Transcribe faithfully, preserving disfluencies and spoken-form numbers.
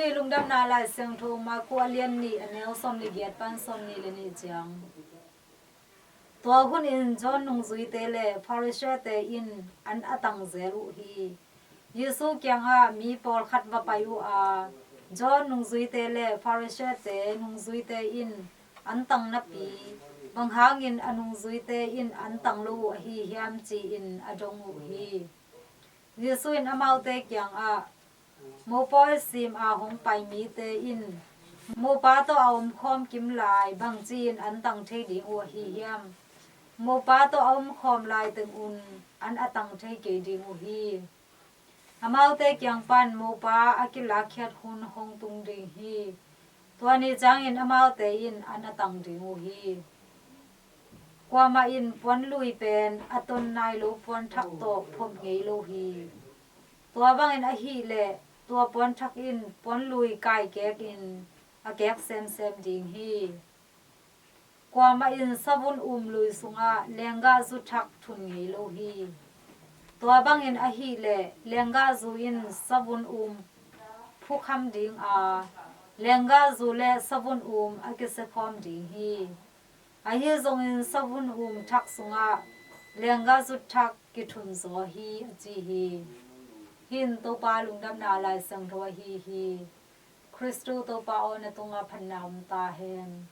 Lungdamna Lai Siangtho Marku a lian nih, a neu sawmnih giat pan sawmnih le nih ciang. Tua hunin John nungzuite le Pharisee-te in an a tang zel uh hi. Jesu kiangah mi pawlkhat va pai uh a, John nungzuite le Pharisee-te nungzuite in an tang napi, bang hangin a nungzuite in an tang lo uh ahi hiam, ci-in a dong uh hi. Jesu in amaute kiangah, Mopawi sim a hong pai mite in mopa tawh a omkhawm kim lai bangci-in an tang thei ding uh ahi hiam? Mopa tawh a omkhawm lai teng un an a tang thei kei ding uh hi. Amaute kiang pan mopa a kilakkhiat hun hong tung ding hi. Tua ni ciangin amaute in an a tang ding uh hi. Kuamah in puanlui pen a ton nai lo puanthak tawh phawmh ngei lo hi. Tua bangin ahih leh tua puanthak in puanlui kaikek in a kek semsem ding hi. Kuamah in savun um lui sungah lenggahzu thak thun ngei lo hi. Tua bangin ahih leh lenggahzu in savun um phukham ding a, lenggahzu le savun um a kisiakhawm ding hi. Ahi zongin savun um thak sungah lenggahzu thak kithun zaw hi, a ci hi. Hih in Topa Lungdamna Lai Siangtho ahi hi. Khristu Topa aw, na tungah phatna om ta hen.